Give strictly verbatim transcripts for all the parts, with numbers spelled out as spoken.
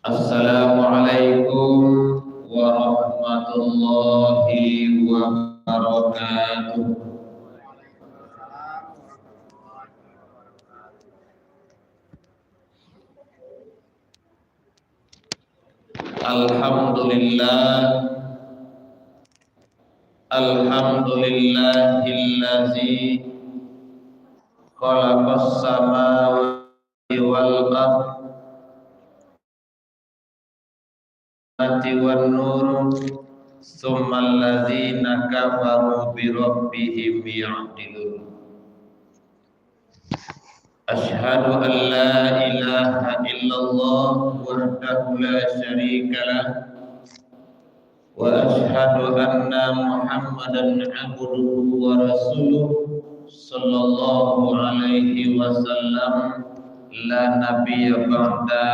Assalamualaikum warahmatullahi wabarakatuh. Alhamdulillah. Alhamdulillahillazi khalaqas samawati wal ardh wan nur, tsummal ladzina kafaru bi rabbihim ya'dilun. Asyhadu an la ilaha illallah wahdahu la syarikalah, wa asyhadu anna Muhammadan abduhu wa rasuluh, sallallahu alaihi wasallam, la nabiyya ba'da,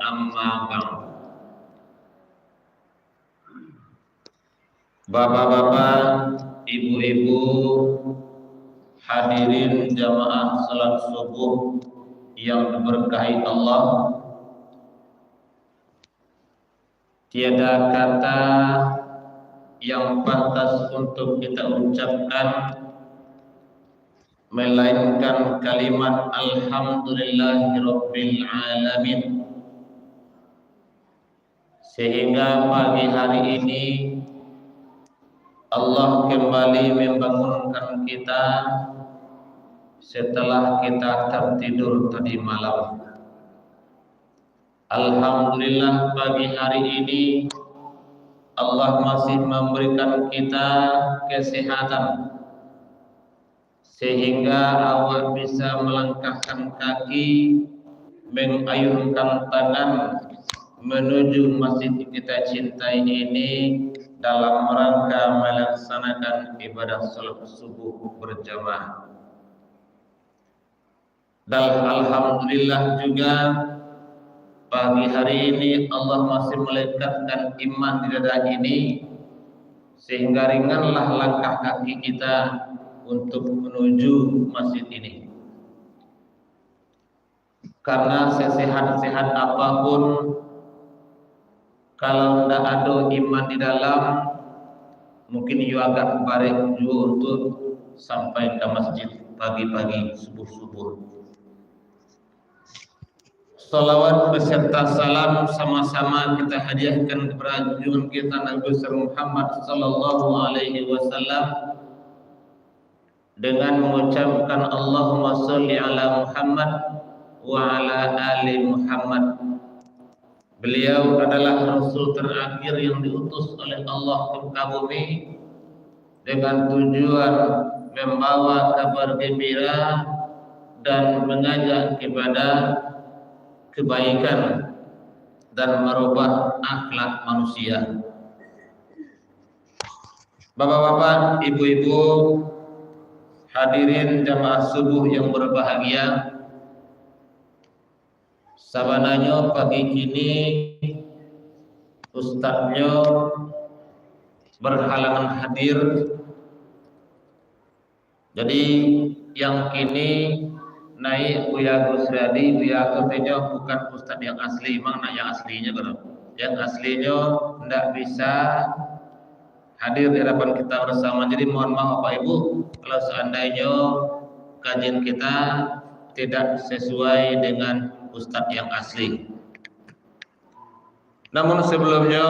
amma ba'd. Bapak-bapak, ibu-ibu, hadirin jamaah salat subuh yang diberkahi Allah, tiada kata yang pantas untuk kita ucapkan melainkan kalimat alhamdulillahirabbil alamin. Sehingga pagi hari ini, Allah kembali membangunkan kita setelah kita tertidur tadi malam. Alhamdulillah, pagi hari ini Allah masih memberikan kita kesehatan, sehingga awak bisa melangkahkan kaki, mengayunkan tangan menuju masjid kita cintai ini dalam rangka melaksanakan ibadah salat subuh berjamaah. Dan alhamdulillah juga, pagi hari ini Allah masih melekatkan iman di dada ini, sehingga ringanlah langkah kaki kita untuk menuju masjid ini. Karena sesehat-sehat apapun, kalau ndak ado iman di dalam, mungkin iyo agak barek juo untuk sampai ka masjid pagi-pagi, subuh-subuh. Salawat beserta salam sama-sama kita hadiahkan kepada junjungan kita Nabi besar Muhammad sallallahu alaihi wasallam dengan mengucapkan, "Allahumma sholli ala Muhammad wa ala ali Muhammad." Beliau adalah Rasul terakhir yang diutus oleh Allah ke muka bumi dengan tujuan membawa kabar gembira dan mengajak kepada kebaikan dan merubah akhlak manusia. Bapak-bapak, ibu-ibu, hadirin jamaah subuh yang berbahagia, sabananyo pagi kini ustadnyo berhalangan hadir. Jadi, yang kini naik Buya Agus Riyadi, Buya Agus inyo bukan ustad yang asli, memang nak yang aslinyo kan. Yang aslinyo ndak bisa hadir di hadapan kita bersama. Jadi, mohon maaf Bapak Ibu, kalau seandainyo kajian kita tidak sesuai dengan ustad yang asli. Namun sebelumnyo,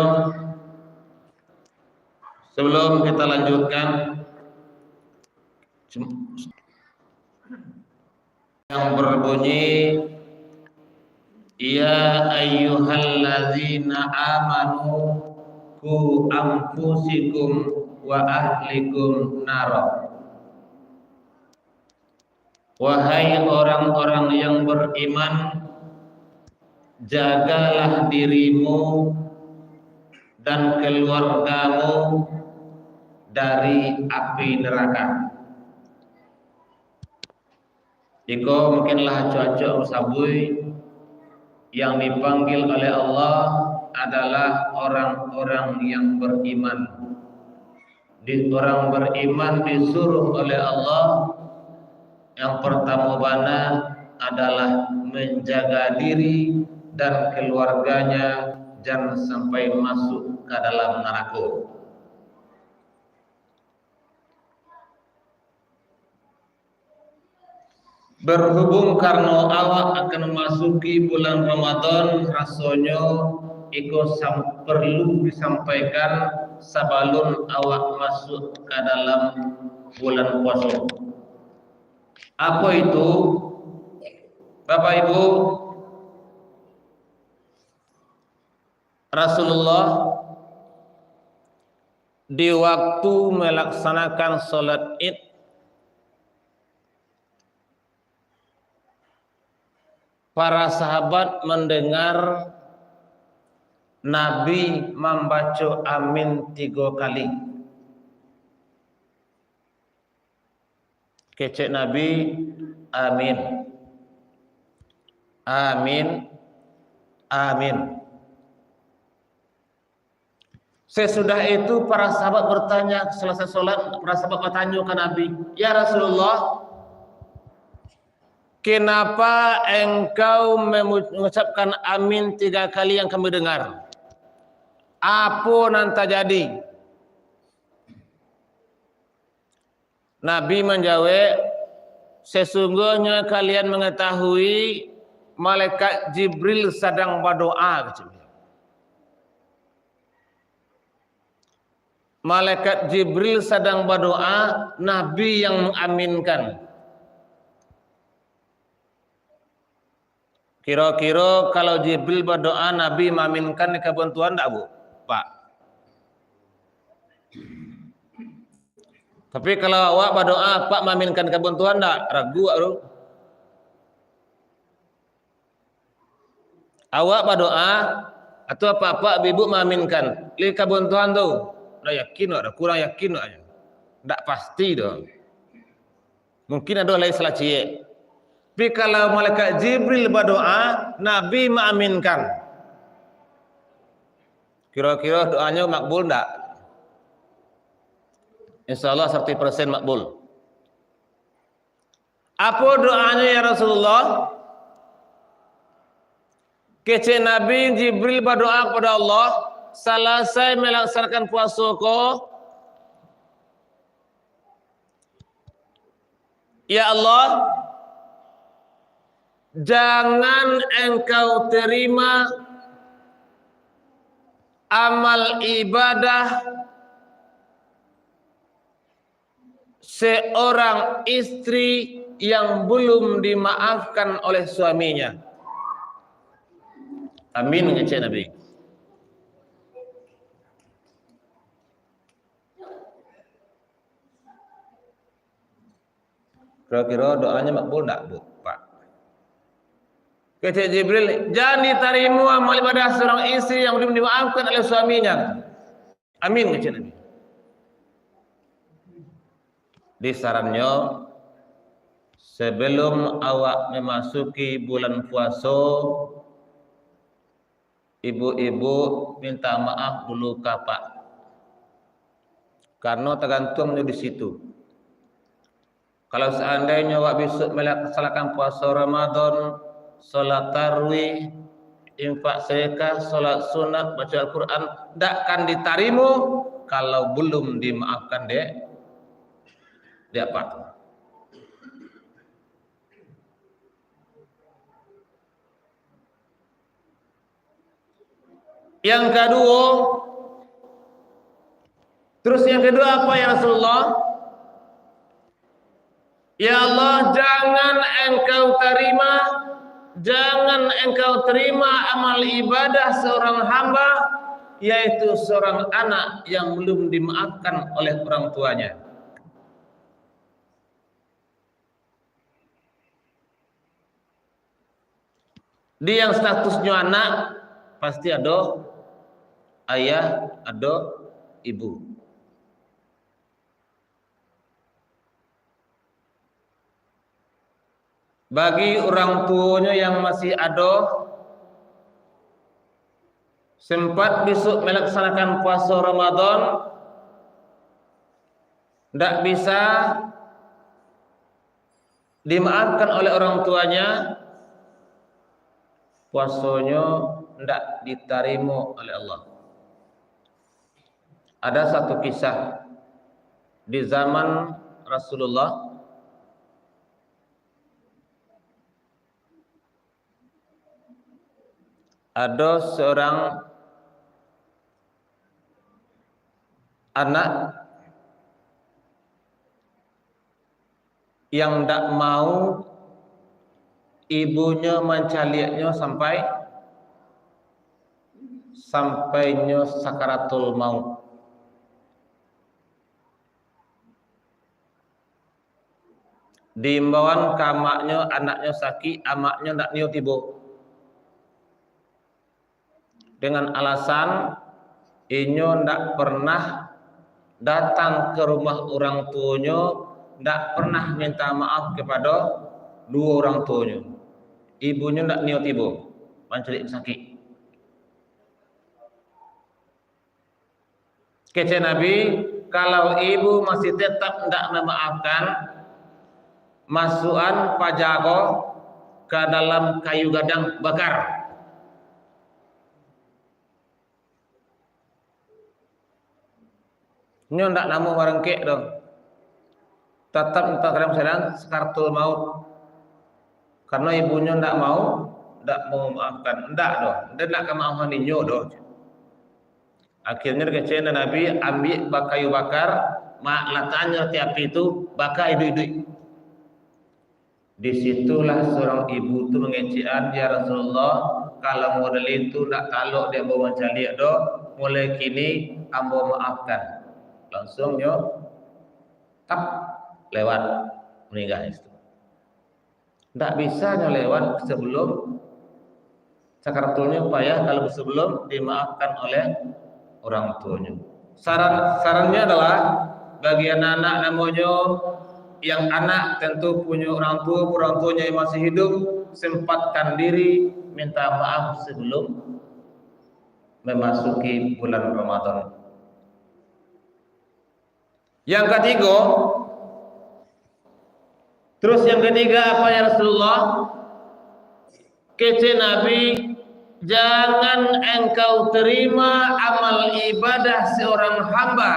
sebelum kita lanjutkan, yang berbunyi, "Ya ayyuhallazina amanu, qu anfusakum wa ahlikum naro." Wahai orang-orang yang beriman, jagalah dirimu dan keluargamu dari api neraka. Iko mungkin lah acok-acok basabuik, yang dipanggil oleh Allah adalah orang-orang yang beriman. Di, orang beriman disuruh oleh Allah, yang pertama bana, adalah manjaga diri dan kaluarganya jan sampai masuk ka dalam narako. Berhubung karano awak akan mamasuki bulan Ramadan, rasonyo iko sam-, perlu disampaikan sabalun awak masuk ka dalam bulan puaso. Apo itu, Bapak Ibu? Rasulullah di waktu melaksanakan salat Id, para sahabat mendengar Nabi mambaco amin tigo kali. Kecek Nabi, "Amin. Amin. Amin." Sesudah itu, para sahabat bertanya, selesai sholat, para sahabat bertanya ke Nabi, "Ya Rasulullah, kenapa engkau memu-, mengucapkan amin tiga kali yang kami dengar? Apo nan tajadi?" Nabi manjawek, "Sesungguhnya kalian mengetahui, malaikat Jibril sadang badoa," kecek beliau. Malaikat Jibril sadang badoa, Nabi yang mengaminkan. Kiro-kiro kalau Jibril badoa, Nabi maaminkan di kabun Tuhan ndak, Bu? Pak. Tapi kalau awak badoa, Pak maaminkan di kabun Tuhan ndak? Ragu awak tu. Awak badoa, atau apak-apak, ibu maaminkan, di kabun Tuhan tu, ndak yakin awak, kurang yakin awak. Ndak pasti tu. Mungkin ado lai salah ciek. Tapi kalau malaikat Jibril badoa, Nabi maaminkan. Kiro-kiro doanyo makbul ndak? Insya Allah saratus persen makbul. Apo doanyo, ya Rasulullah? Kecek Nabi, Jibril badoa kepada Allah, salasai melaksanakan puaso ko, "Ya Allah, jangan Engkau terima amal ibadah seorang istri yang belum dimaafkan oleh suaminya." Amin, kecek Nabi. Kiro-kiro doanyo makbul ndak, Bu, Pak? Kecek Jibril, "Jan ditarimo amal ibadah seorang istri yang belum dimaafkan oleh suaminya." Amin, kecek Nabi. Di sarannyo, sebelum awak memasuki bulan puaso, ibu-ibu minta maaf dulu ka apak. Karano tagantuang nyo di situ. Kalau seandainyo awak bisuak melaksanakan puaso Ramadan, salat tarawih, infak sedekah, salat sunat, baca Al-Quran, dak akan ditarimo kalau belum dimaafkan dek, dek apak. Yang kaduo, terus yang kaduo apa, ya Rasulullah? "Ya Allah, jangan Engkau terima, jangan Engkau terima amal ibadah seorang hamba, yaitu seorang anak yang belum dimaafkan oleh orang tuanya." Di yang statusnyo anak, pasti ado ayah, ado ibu. Bagi urang tuonyo yang masih ado, sempat bisuak melaksanakan puaso Ramadan, ndak bisa, dimaafkan oleh orang tuanya, puasonyo ndak ditarimo oleh Allah. Ada satu kisah di zaman Rasulullah, ado seorang anak yang ndak mau ibunyo mancaliaknyo sampai, sampai nyo sakaratul maut. Diimbauan ka amaknyo, anaknyo sakik, amaknyo ndak nio tibo. Dengan alasan inyo ndak pernah datang ka rumah urang tuonyo, ndak pernah minta maaf kapado duo urang tuonyo. Ibunyo ndak nio tibo, mancaliak sakik. Kecek Nabi, kalau ibu masih tetap ndak mamaafkan, masuakan paja ko ka dalam kayu gadang, bakar. Nyo ndak namuah barangkek doh. Tatap entah kadang sadang sakaratul maut. Karano ibunyo ndak mau, ndak mau mamaafkan. Ndak doh. Ndak, ndak ka maafkan inyo doh. Akhirnyo dikecek Nabi, ambiak bakayu bakar, ma-, latakannyo di api tu, baka iduik-iduik. Di situlah surang ibu tu mangecekan, "Ya Rasulullah, kalau model itu ndak talok di ambo mancaliak doh, mulai kini ambo maafkan." Langsuang nyo, tap, lewat, maningga di situ. Ndak bisa nyo lewat sabalum sakaratul maut, payah kalau sabalum dimaafkan oleh urang tuonyo. Saran, sarannyo adalah bagi anak-anak namonyo yang anak tentu punyo urang tuo, urang tuonyo yang masih hiduik, sempatkan diri minta maaf sabalum mamasuki bulan Ramadan. Yang katigo, terus yang katiga apa, ya Rasulullah? Kecek Nabi, "Jangan engkau terima amal ibadah seorang hamba,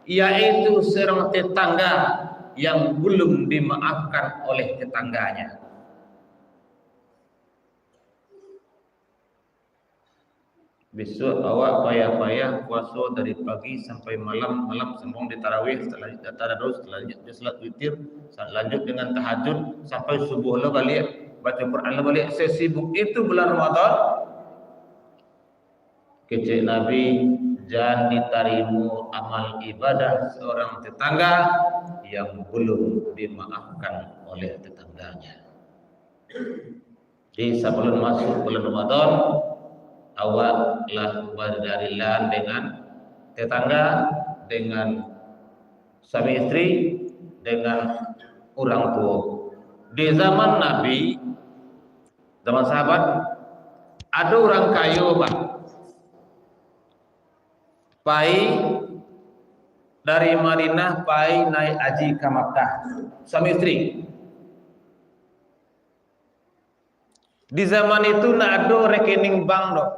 yaitu seorang tetangga yang belum dimaafkan oleh tetangganya." Bisuak awak payah-payah puaso dari pagi sampai malam, malam sambung di tarawih, tarawih, tarawih, lanjut di salat witir, sa-, lanjut dengan tahajud sampai subuh lo baliak, baca Quran lo baliak. Sesibuk itu bulan Ramadan, kecek Nabi, jan ditarimo amal ibadah seorang tetangga yang belum dimaafkan oleh tetangganya. Jadi, sabalum masuak bulan Ramadan, awak lah badarilaan dengan tetangga, dengan suami istri, dengan urang tuo. Di zaman Nabi, zaman sahabat, ado urang kayo, Pak, pai dari Madinah, pai naik haji ka Makkah, suami istri. Di zaman itu ndak ado rekening bank doh.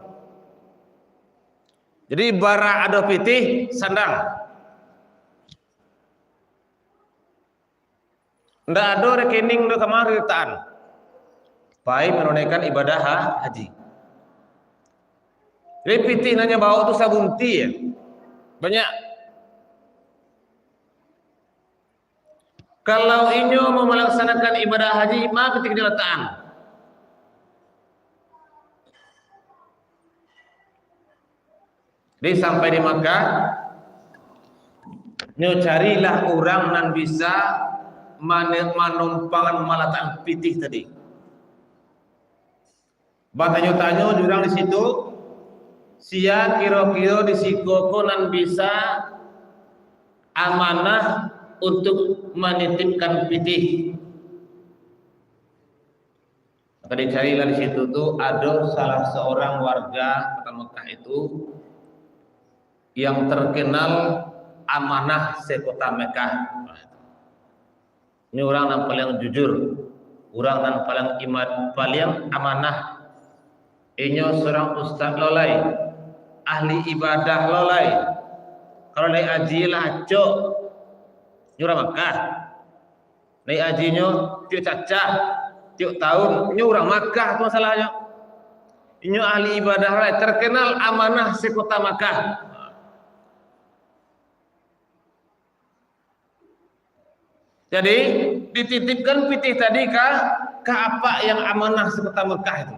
Jadi, bara ado pitih, sandang. Ndak ado rekening doh, ka ma dilatakan? Pai manunaikan ibadah ha-, haji. Jadi, pitih nan nyo baok tu sabuntiah. Banyak. Kalau inyo mau malaksanakan ibadah haji, ma pitih dilatakan? Jadi, sampai di Makkah, nyo carilah urang nan bisa mane-, manumpang malatakan pitih tadi. Batanyo-tanyo jo urang di situ, sia kiro-kiro di siko ko nan bisa amanah untuk manitipkan pitih. Maka dicarilah di situ tu, ado salah seorang warga kota Mekah itu yang terkenal amanah sekota Mekah. Inyo urang nan paliang jujur, urang nan paliang iman, paliang amanah. Inyo surang ustaz lo lai, ahli ibadah lo lai. Kalau naiak aji lah acok, inyo urang Makkah. Naiak ajinyo tiok cacah, tiok taun, inyo urang Makkah tu masalahnyo. Inyo ahli ibadah lai, terkenal amanah sekota Makkah. Jadi, dititipkan pitih tadi ka, ka apak yang amanah sekota Makkah itu.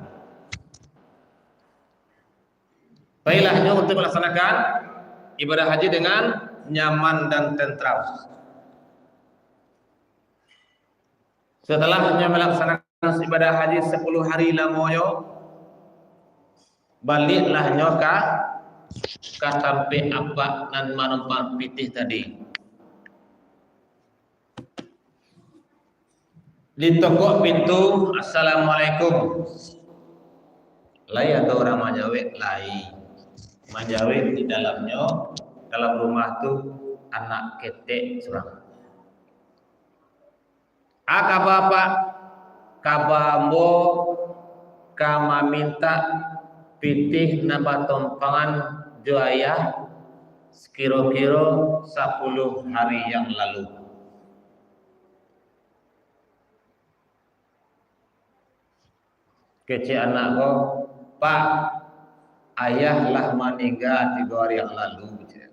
Pailah nyo untuk melaksanakan ibadah haji dengan nyaman dan tentram. Setelah nyo melaksanakan ibadah haji sepuluh hari lamonyo, baliaklah nyo ka, ka tampek apak nan manumpang pitih tadi. Ditokok pintu, "Assalamualaikum." Lai ado urang manjawek? Lai. Manjawek di dalamnyo, dalam rumah tu, anak ketek surang. "A kaba, Pak?" "Kaba ambo ka mamintak pitih nan batompangan jo ayah, sakiro-kiro sapuluh hari yang lalu." Kecek anak ko, "Pak, ayah lah maningga tigo hari yang lalu," kecek.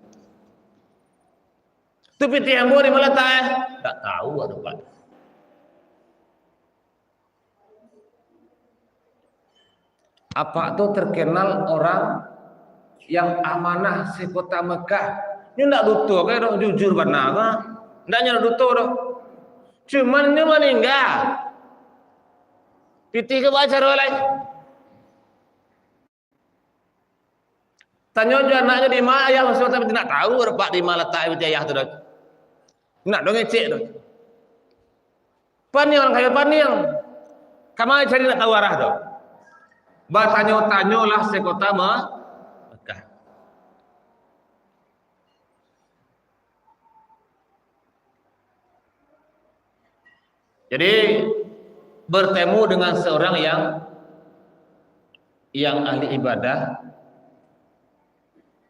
"Tu pitih ambo di ma latak, eh?" "Ndak tahu ado, Pak." Apak tu terkenal orang yang amanah sekota Mekah. Nyo ndak duto ka doh, jujur bana ka. Ndak nyo ndak duto doh. Cuman nyo maningga. Pitih ko baa caro lai? Tanyo jo anaknyo, "Di ma ayah masuak?" Tapi ndak tahu, Pak, di ma latak pitih ayah tu doh. Ndak doh ngecek doh. Paniang urang kayo, paniang. Kama cari ndak tahu arah doh. Batanyo-tanyolah sekota Me-, Mekah. Jadi, bertemu dengan seorang yang, yang ahli ibadah,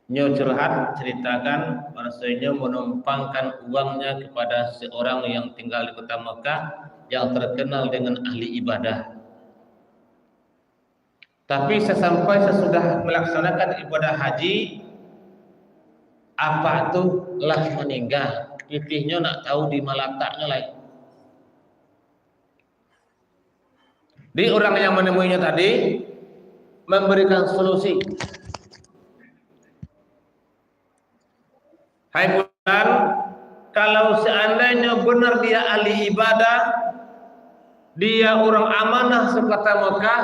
nyo curhat, ceritakan, bahwasanya nyo menumpangkan uangnya kepada seorang yang tinggal di kota Mekah, yang terkenal dengan ahli ibadah. Tapi sasampai sasudah melaksanakan ibadah haji, apak tu lah maningga. Pitihnyo ndak tahu di ma lataknyo lai. Di urang yang menemuinyo tadi memberikan solusi. Hai Fulan, kalau seandainyo benar dia ahli ibadah, dia urang amanah sekota Mekah,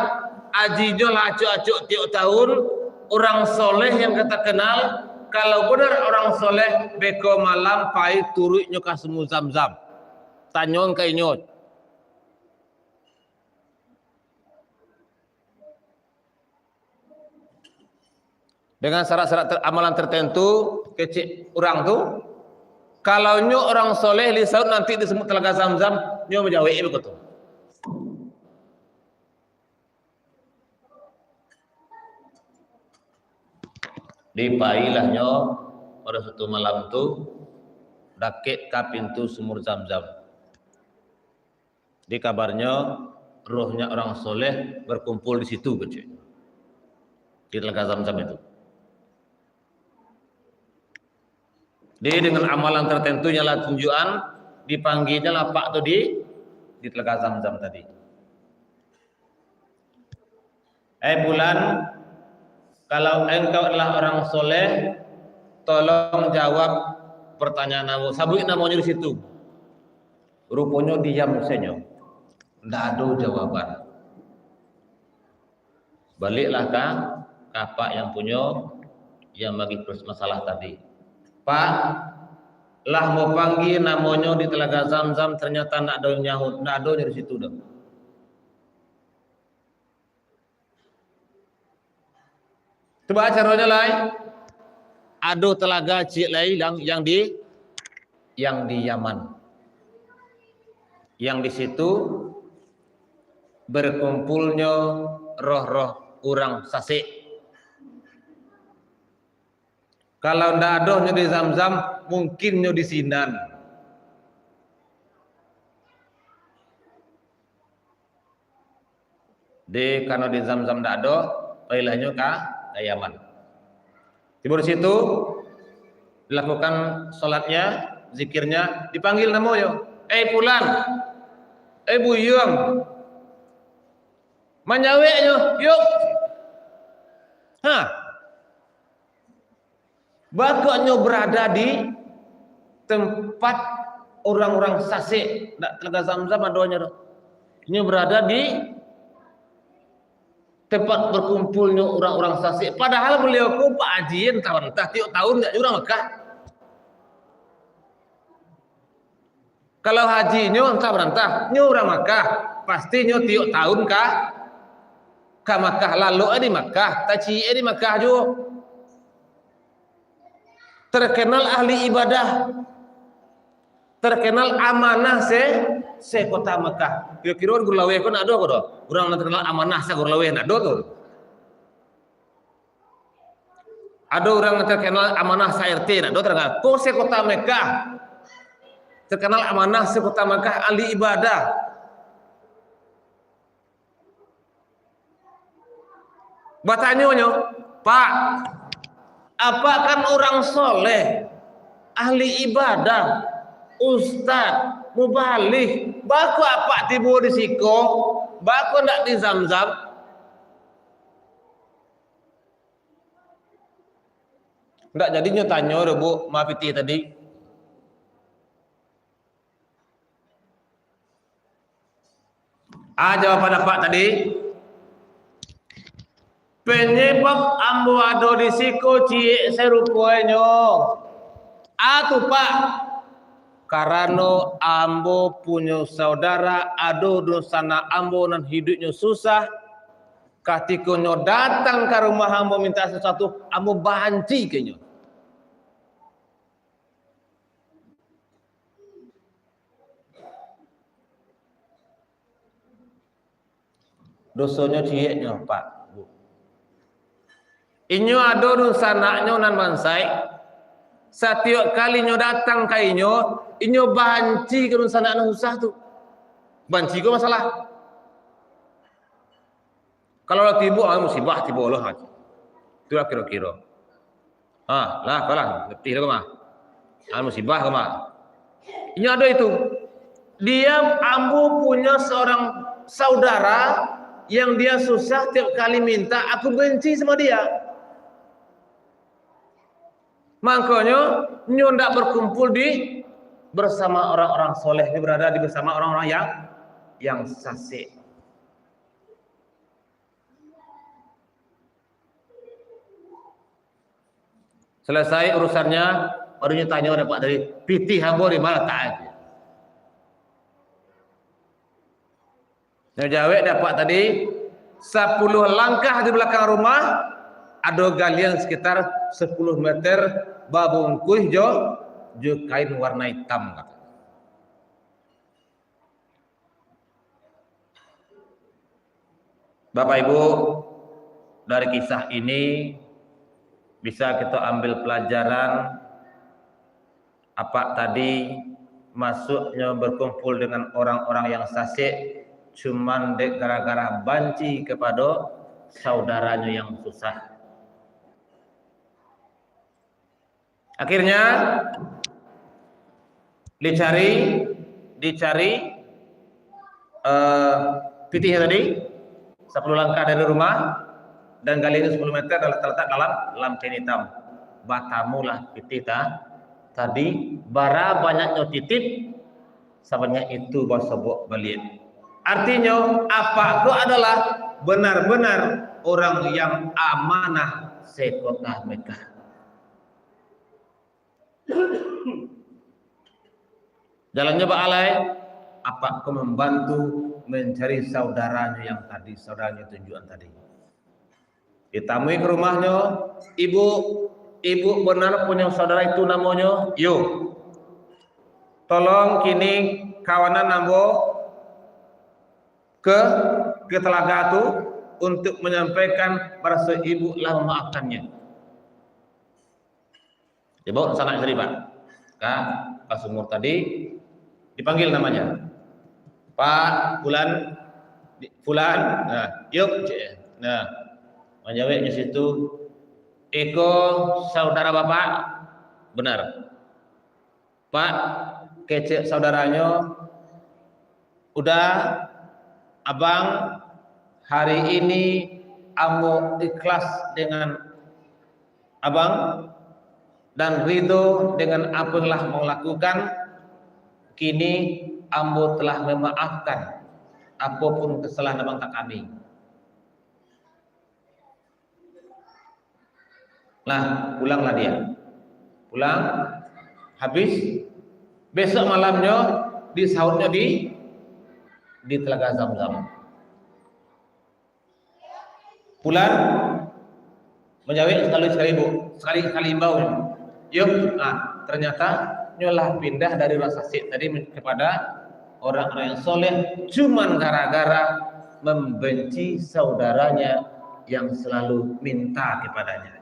ajinyo lah acok-acok tiok tahun, urang soleh yang ka takenal, kalau benar urang soleh, beko malam pai turuiknyo ka Sumur Zamzam. Tanyoan ka inyo. Dengan syarat-syarat ter-, amalan tertentu, kecek urang tu, kalau nyo urang soleh, lai saut nanti di Sumur Talago Zamzam, nyo manjawek beko tu. Dipailah nyo pado suatu malam tu, dakek ka pintu Sumur Zamzam. Dikabarnyo, rohnya orang soleh berkumpul di situ, kecek. Di Talago Zamzam itu. Jadi, dengan amalan tertentu yang lah tunjukan, dipanggianyo lah apak tu di, di Talago Zamzam tadi. "Eh, Fulan, kalau engkau adalah orang soleh, tolong jawab pertanyaan ambo. Sabuik namonyo di situ." Ruponyo diam sajo. Ndak ado jawaban. Baliklah ka, ka apak yang punyo, yang bagi masalah tadi. "Pak, lah ambo panggia namonyo di Talago Zamzam, ternyata ndak ado nyaut, ndak ado nyo di situ doh." Tu baa caronyo lai? Ado talago ciek lai yang, yang di, yang di Yaman. yang di situ berkumpulnyo roh-roh urang sasek. Kalau ndak ado nyo di Zamzam, mungkin nyo di sinan. Dek, karano di Zamzam ndak ado, pailahnyo ka, ka Yaman. Tibo di situ, dilakukan salatnya, zikirnya, dipanggil namonyo, "Eh, Fulan, eh, Buyuang." Manjaweknyo, "Yuk." Ha. Bako nyo berada di tempat orang-orang sasek, dak Telaga Zamzam adonyo tu. Nyo berada di tempat berkumpulnyo orang-orang sasek. Padahal beliau ko Pak Haji, antah-antah tiok tahun ndak urang Mekah. Kalau haji nyo antah barantah, nyo urang Makkah, pasti nyo tiok tahun ka, ka Makkah, lalok di Makkah, taciek di Makkah juo. Terkenal ahli ibadah, terkenal amanah se, se-Kota Makkah. Kiro-kiro Gurun Laweh ko ndak ado ko doh? Urang nan terkenal amanah se-Gurun Laweh ndak ado tu. Ado urang terkenal amanah sa-R T, ndak ado terkenal. Ko se-Kota Makkah. Terkenal amanah se-Kota Makkah, ahli ibadah. Batanyo nyo, "Pak, Apak kan urang soleh, ahli ibadah, ustad, mubalig, bako Apak tibo di siko, bako ndak di Zamzam?" Ndak jadi nyo tanyo doh, Bu, ma pitih tadi. Ah, jawaban Apak tadi, "Penyebab ambo ado di siko ciek sarupo nyo." Ah, tu, Pak. Karano ambo punyo saudara, ado dunsanak ambo nan hiduiknyo susah, Katiko nyo datang ka rumah ambo minta sasuatu, ambo banci ka inyo. Dosonyo cieknyo, Pak, Bu. Inyo ado dunsanaknyo nan bansaik. Satiok kali inyo datang ka inyo, inyo banci ka dunsanak nan susah tu. Banci ko masalah. Kalau lah tibo, ah, musibah tibo lah. Itulah kiro-kiro. Ah, lah, apalah, letih lah kama. Ah, musibah kama. Inyo ado itu. Dia, ambo punya seorang saudara yang dia susah, tiap kali minta, aku benci sama dia. Mangkonyo, nyo ndak berkumpul di, bersama orang-orang soleh, nyo berada di bersama orang-orang yang, yang sasek. Selesai urusannya, baru nyo tanyo dek Apak tadi, "Pitih ambo di ma latak?" Nyo jawek dek Apak tadi, "Sapuluah langkah di balakang rumah, ado galian sekitar sapuluah meter, babungkuih jo, jo kain warna itam," kato. Bapak Ibu, dari kisah ini bisa kita ambil pelajaran, Apak tadi masuknyo berkumpul dengan orang-orang yang sasek, cuman dek gara-gara banci kepada saudaranyo yang susah. Akhirnya, dicari, dicari, eh, pitih tadi, sapuluah langkah dari rumah, dan galiannya sapuluah meter, dan terletak dalam, dalam kain hitam. Batamulah pitih ta-, tadi, bara banyaknyo titip, sabanyak itu basobok baliak. Artinyo, Apak ko adalah benar-benar orang yang amanah se-Kota Mekah. Jalannyo baa lai, Apak ko mambantu mancari saudaranyo yang tadi, saudaranyo tunjuakan tadi. Ditamui ka rumahnyo, "Ibu, ibu bana punyo saudara itu namonyo?" "Iyo." "Tolong kini kawanan ambo ke, ke telaga tu untuk menyampaikan rasa ibu lah memaafkannya. Dibawa sanak isteri, Pak, ka, ka sumur tadi, dipanggil namanya. "Pak, Fulan, di-, Fulan, nah, yuk," cek. Nah, manjawabnya situ, "Iko saudara Bapak?" "Benar." "Pak," kecek saudaranyo, "Uda, Abang, hari ini ambo ikhlas dengan Abang dan ridho dengan apa yang lah Abang lakukan. Kini ambo telah memaafkan apapun kesalahan Abang ka kami." Nah, pulanglah dia. Pulang, habis, besok malamnyo disautnyo di, di Telaga Zamzam. Fulan manjawab sakali, sakali, Bu, sakali, sakali imbau. Yuk, nah, ternyata nyo lah pindah dari urang sasik tadi men-, kepada orang-orang yang soleh, cuman gara-gara membenci saudaranya yang selalu minta kepadanya.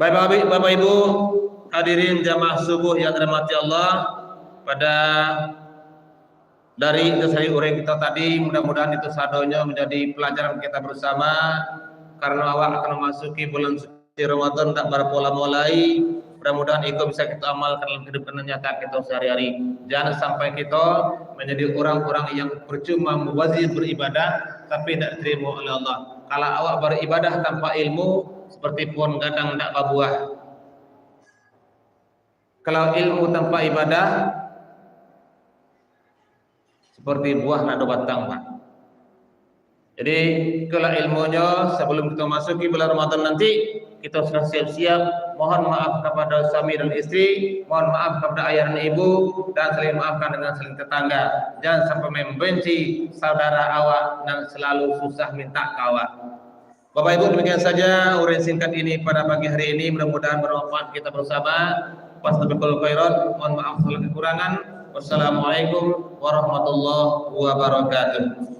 Baik, Bapak, Bapak Ibu, hadirin jamaah subuh yang dirahmati Allah, pada dari itu sajo uraian kita tadi, mudah-mudahan itu sadonyo menjadi pelajaran kita bersama, karena awak akan memasuki bulan suci Ramadan tak berapa lama lai. Mudah-mudahan itu bisa kita amalkan dalam kehidupan nyata kita sehari-hari. Jangan sampai kita menjadi orang-orang yang percuma mubazir beribadah, tapi tidak diterima oleh Allah. Kalau awak beribadah tanpa ilmu, seperti pohon gadang tak babuah. Kalau ilmu tanpa ibadah, seperti buah nak ado batang, Pak. Jadi, itulah ilmunyo, sebelum kita masuki bulan Ramadan nanti, kita sudah siap-siap. Mohon maaf kepada suami dan istri, mohon maaf kepada ayah dan ibu, dan saling maafkan dengan saling tetangga. Jangan sampai membenci saudara awak yang selalu susah minta ka awak. Bapak Ibu, demikian saja uraian singkat ini pada pagi hari ini. Mudah-mudahan bermanfaat kita bersama. Fastabiqul khairat. Mohon maaf segala kekurangan. Wassalamualaikum warahmatullahi wabarakatuh.